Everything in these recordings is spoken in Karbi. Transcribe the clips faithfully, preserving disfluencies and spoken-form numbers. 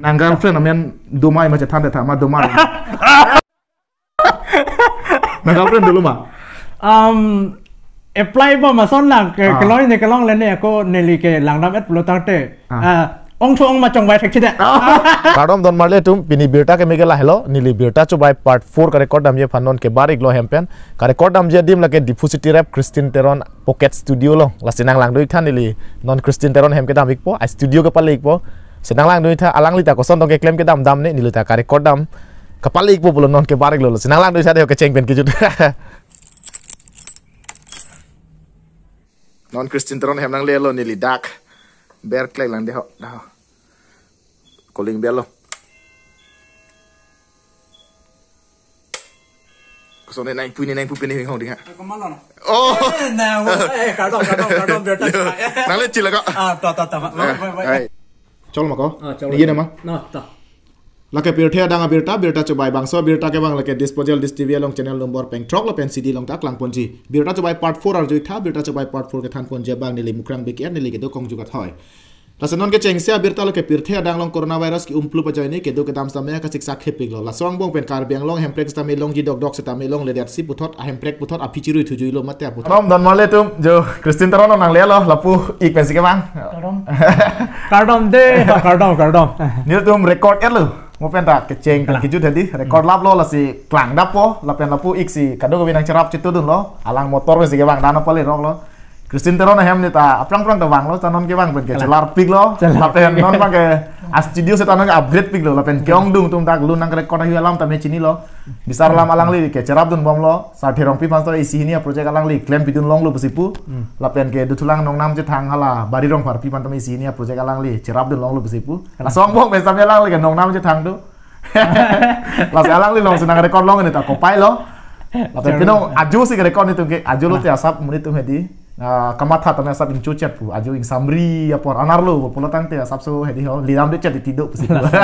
Nang girlfriend amen Domai ma chethan tha ma Domai. Nang girlfriend dolo ma? Um, apply ba mason lang ke Ah. kelong ne kelong le ne ako neli ke langdam et pulo tangte. Ah. Ah, ong thu ong ma chongvai thek chida. Kardom don marli atum, pini birta keme ke lahelo, neli Birta Chobai part four ka-record damji aphan non kebar-iklo hem pen. Ka-record damji adim lake Diphu City Rap Christine Teron Pocket Studio along. Lasi nang langdun-ik tha neli non Christine Teron hem kedam-ikpo, a-studio kepale-ikpo. Si nang langdun-ik tha, alangli ta koson tong keklem kedam dam ne, neli ta ka-record dam kepale-ikpo pulo non kebar-iklo. Si nang langdun-ik tha de kecheng pen kejut. Non Christine Teron hem nanglelo neli dak. Ber klek lang de ho, da ho. Calling bell lo. Koson ne nang pu ne nang pu pini hong ding ha. Ako malon. Oh. Eh, na, eh, kardom, kardom, kardom, Birta Chobai. Nangle chila ko. Ah, to, to, to, ma, ma, ma, ma. Hai. Chol ma ko? Ah, chol. Ni ye na ma? No, to. Lake pirthe adang abirta, Birta Chobai bangso abirta kevang lake Disposal Dish T V along channel number pengthrok lapen C D along ta klangponji. Birta Chobai part four arju-ik tha, Birta Chobai part four kethanponji abang neli Mukrang B K R neli kedo Kongju Kathoi. Lason non kechengsi abirta lake pirthe adang along coronavirus ke-um flu ajoine kedo kedam sitame kasiksak hepiklo. Laso angbong pen Karbi Anglong hemprek sitame longji dokdok sitame longledetsi puthot ahemprek puthot aphi chirui thujuilo mate aputhot. Kardom don marli atum, jo Christine Teron nanglelo, lapu ik pensi kevang. Kardom. Kardom de, kardom, kardom. Nelitum record etlo. Mo pen ta kecheng pen Kalang. kejut hedi, record laplo lasi klangdappo, lapen lapu ik si kadokave nangcherap chitudunlo, alang motor pensi kevang dan apale roklo. Christine Teron ahem ne ta aphrang phrang ta vanglo, ta non kevang pen ke Kalang. chelar piklo, Chelar lapen piklo. non abang ke a-studio seta non upgrade piklo, lapen ke-ongdung atum dak lun nang record ahi alam tame chinilo. Bisar alam alangli kecherapdunbomlo, Sarthe Rongpi aphan ta isi hini a-project alangli klempidun longlo pusi pu. Hmm. Lapen ke Duthulang Nongnam Chethang hala Bari Rongpharpi aphan tame isi hini a-project alangli cherapdun longlo pusi pu. Kalang. Laso angbong pen sitame alangli ke Nongnam Chethang do. Lasi alangli alongsi nang record long ne ta kopai lo. Lapen Charo. pino ajo si record netum ke ajo lote Kalang. asap monit atum hedi. Ah, kamatha tame asap ingchochet pu, ajo ingsamri apor anerlo, pulo tangte asapso hedi ho, lidam de chet iti do pusi. Lasi.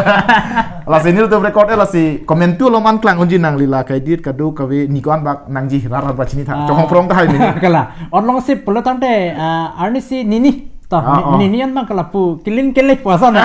Lasi nelitum record e lasi, komantu along an klang unji nangli la ka-edit kadokave ni ko-an bak nangji rat rat ba chinitha. Ah. Chonghong phrong tahai ni. Kalang. Onlong si pulo tangte, ah, arnisi nini. To, Ah, ni, oh. nini an bang ke lapu, kiling kilik puasa na.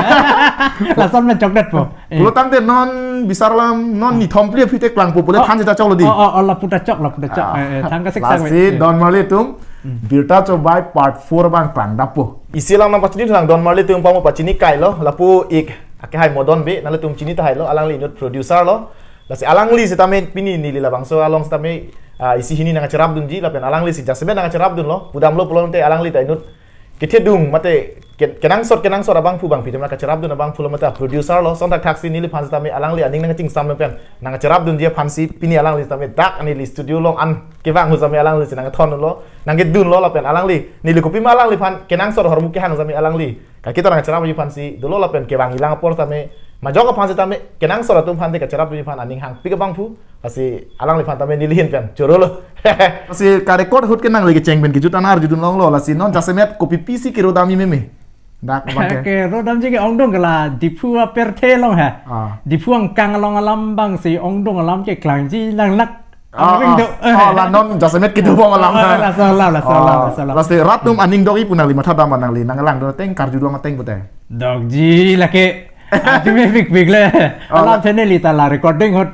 Lason men chokdet po. Eh. Pulo tangte non bisar alam, non nithom phli aphi te klangpo pule Oh. than jeta choklo di. Oh, oh, oh, lapu ta chok, lapu ta chok. Ah. Eh, eh, than kasik Lasi sang, eh. don marli atum, Hmm. Birta Chobai part four abang klangdappo. Isi alam nangpachini lang don marli atum pamo pachini kailo, lapu ik, ake hai Modon Bey, nanglitum chini tahailo, alangli inut producer lo. Lasi alangli sitame pini neli labangso along sitame, ah, isi hini nangcherapdunji, lapen alangli si jasemet nangcherapdunlo, pudamlo pulo tangte alangli ta inut kethedung mate ke-, kenangsot kenangsot abangphu bangphi atum nangkacherapdun abangphu lo mate producer lo, son thakthak si neliphan sitame alangli aning nangchingsam pen nangcherapdunji aphansi pini alangli sitame dak neli studio along an kevang ahut sitame alangli si nangthonlo, nangkedunlo lapen alangli neli kopima alangliphan kenangsot ahormu kehang sitame alangli kakita nangcherapji aphansi dolo lapen kevangji lang apor sitame majok aphan sitame kenangsot atum aphan te kacherapji aphan aning hangpik abangphu. Lasi alangliphan tame neli ahin pen chorolo. Lasi ka-record ahut ke nangli kecheng pen kejut an arjudun longlo, lasi non jasemet kopi pisi kero damji meme? Dak abang ke. Kero damji ke-ongdung ke la Diphu apirthe along ha. Ah. Diphu angkang along alam abang si ongdung alam ke klangji nangnak. Ah, Ang ring ah. do. Oh, la non jasemet kedobom alam. Oh, laso alam, laso alam, Ah, laso alam. Lasi rat atum aning dok-ik pu nangli mathadam ma nangli nanglang do ateng karjulong ateng pute. Dokji lake. Aju me pikpik le. Oh, Alam la- tene li ta la recording ahut.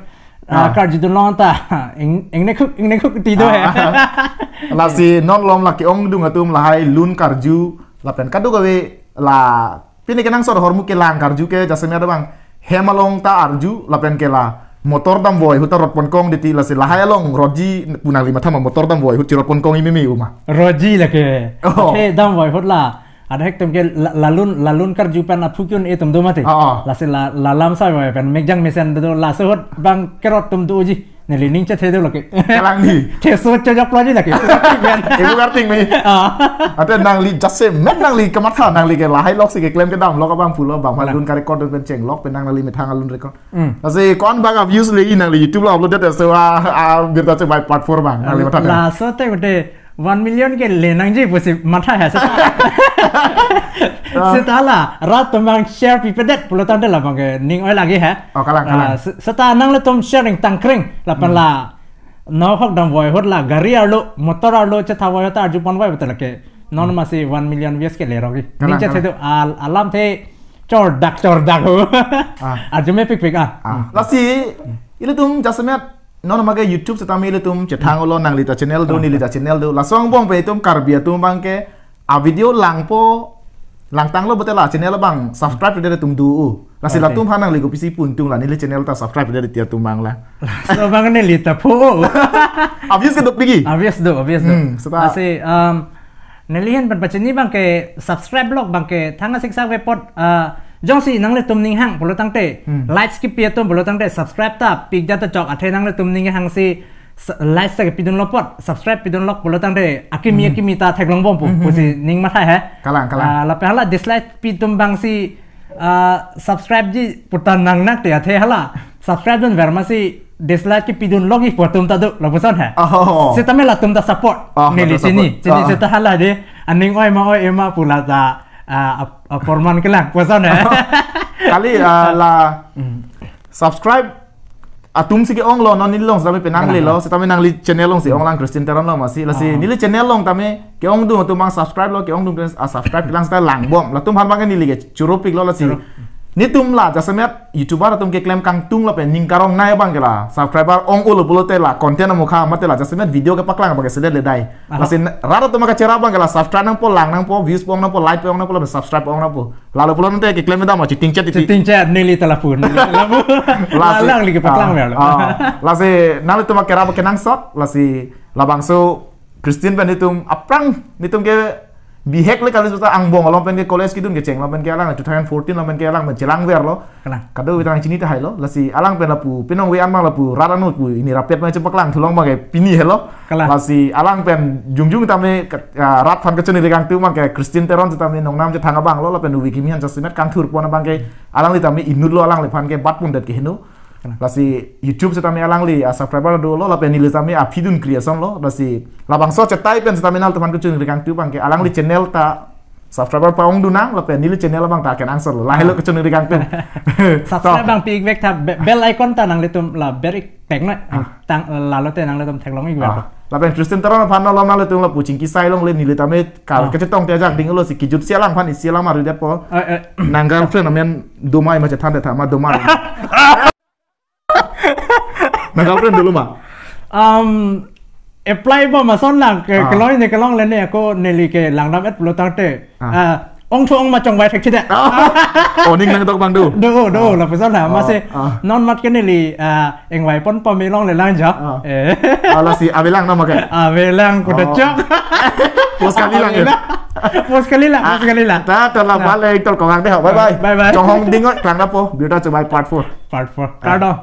Ah, Ah. karjudun long ta. Ing, ingnekhuk, ingnekhuk ti do he. Ah. Lasi non malom la ke-ongdung atum lahai lun karju lapen kadokave la pini kenangsot ahormu kelang karju ke jasemet abang hem along ta arju lapen ke la motor damvoi ahut ta rotpon kong diti lasi lahai along rotji pu nangli mathama motor damvoi ahut chirotpon kongji meme uma. Rotji lake. Oh. Athe damvoi ahut la. Ada hek atum ke la-, lalun, lalun karju pen aphu ke-un-e atum do mati. Ah, ah. Lasi la, lalam sai vai pen mekjang mesen do laso ahut bang kerot atum doji. Neli ning chethe do lake. Kalang di. Theso chojok lo ji lake. Ibu karting me. Ah. Athe nangli jasemet nangli kematha nangli ke lahai lok si keklem kedam lok abang pulo bang Kalang. Lun ka-record pen chenglok pen nangli methang alun record. Hmm. Lasi ko-an bang views le-i nangli YouTube lo upload det so a, a birta che by part four bang nangli matha. Laso te ude one million ke le nangji pusi matha he seta. Ah. Seta la rat atum bang share pipedet pulo tangte labang ke ning oi lagi he. Oh, kalang, kalang. Ah, se-, seta nanglitum sharing tangkring lapen Hmm. la nohok damvoi ahut la gari arlo, motor arlo chetha voi ahut ta arjupon voi betul ke. Non Hmm. masi one million views ke le rogi. Kalang, Ning chethe kalang. do al-, alam the chordak chordak ho. Ah. Arjume pikpik ah. Ah. Lasi ilitum jasemet non mage YouTube setame ilitum chethang ulo, nangli ta channel do, neli ta channel do. Laso angbong pen itum Karbi atum abangke a video langpo, langtanglo bote la channel abang subscribe de tum do u. Lasi Okay. latum aphan nangli kopisi pu ingtung la neli channel ta subscribe de ti atum abang la. So abang neli ta pho. Obvious ke dok pigi. Obvious do, obvious do. Hmm, seta. Lasi um, neli ahin pen pachini abangke subscribe lok abangke thang asik sak ve apot, ah, jongsi nanglitum ninghang pulo tangte, Hmm. likes kipi atum pulo tangte, subscribe ta pik ja ta chok, athe nanglitum ninghang si s- likes ta kepidun lo apot, subscribe pidun lok pulo tangte, akimi Hmm. akimi ta theklong bom pu, Hmm, hmm, pusi hmm. ning matha he. Kalang, kalang. Ah, lapen hala dislike pi atum abang si, ah, subscribe ji pu ta nang nak te athe hala subscribe dunver masi dislike kepidun lok ji pu atum ta do, lapuson he. Oh. Setame latum ta support. Oh, neli latum chini, support. chini Oh. seta hala de, aning oi ma oi ema pu la ta, ah, ap- apor man kelang, puson he. Kali, ah, la Hmm. subscribe atum si ke-ong lo, non neli along setame penang Kalang, le lo, kalang. setame nangli channel along si ong lang Christian Teron along masi, lasi Ah. neli channel along tame ke-ong dung atum abang subscribe lo, ke-ong dung, ah, subscribe kelang seta lang bom. Latum aphan abangke neli ke choro pik lo lasi. Choro. Netum la jasemet YouTuber atum keklem kangtung lapen ning karongnei abangke la subscriber ong ulo pulote la content amokha mate la jasemet video kepaklang abangke selet le dai. Aha. Lasi n- rat atum kacherap abangke la subscribe nangpo, lang nangpo, views ong nangpo, like ong nangpo, lapen subscribe ong nangpo. Lalo pulo nangte keklem dam chiting chat iti. Chiting chat neli ta lapu, neli ta lapu. Lasi, Lalang lagi paklang ah, ya lo. ah. Lasi nanglitum kerap kenangsot, lasi labangso Christian pen itum aphrang netum ke bihek le kali seta angbong along pen ke college kedun kecheng along pen ke alang two thousand fourteen along pen ke alang pen chelangver lo. Kalang. Kadokave ta chini tahai lo. Lasi alang pen lapu pinong ve an abang lapu rat anut pu ini rapet ma chepaklang thu long abangke pini helo. Kalang. Lasi alang pen jongjong tame ke- ah, rat aphan kachiningri kangtung abangke Christian Teron setame nongnam chethang abang lo lapen uvi kimi aphan jasemet kangthur pon abangke alangli tame inut lo, alangliphan ke bat pon det ke heno. Kalang. Lasi YouTube setame alangli a subscriber do lo lapen neli setame aphi dun creation lo, lasi labangso chetai pen setame nanglitum aphan kachiningri kangtung abangke alangli channel ta subscriber pa-ong dun nang lapen neli channel abang ta kenangsot lo. Lahelo kachiningri kangtung. Subscribe To. abang pi ik vek tha be- bell icon ta nanglitum la ber ik pek noi. Ah. Tang lalo te nanglitum theklong ik vek. Ah. Lapen Christian Teron aphan alom nanglitum lapu chingki sai longle, neli tame kal Ah. kachetong te ajak ding lo si kijut si alang aphan isi alam aru det po. Eh, eh. Nang girlfriend amen domai ma chethan det tha ma domai. Nang girlfriend dolo ma? Um, apply bom ason lang ke Ah. kelong ne kelong le ne ako neli ke langdam et pulo tangte. Ah. Ah, ong thu ong ma chongvai thek chida. Oh, ning nangdok abang do. Do, do, Ah. lapuson ha. Oh, Masi ah. non mat ke neli, ah, engvai pon pame longle lang jo. Ah. Eh. Ah, lasi avelang nama ke? Avelang kuda Oh. chok. Post kali lang ya? Avelang. Post kali lang, Ah, post kali lang. ta, ta la Nah. balik tol kawang deh. Bye bye. Bye bye. Chonghong ding oi, klang dapo. Biuta coba part four. Part four. Ah. Kardom.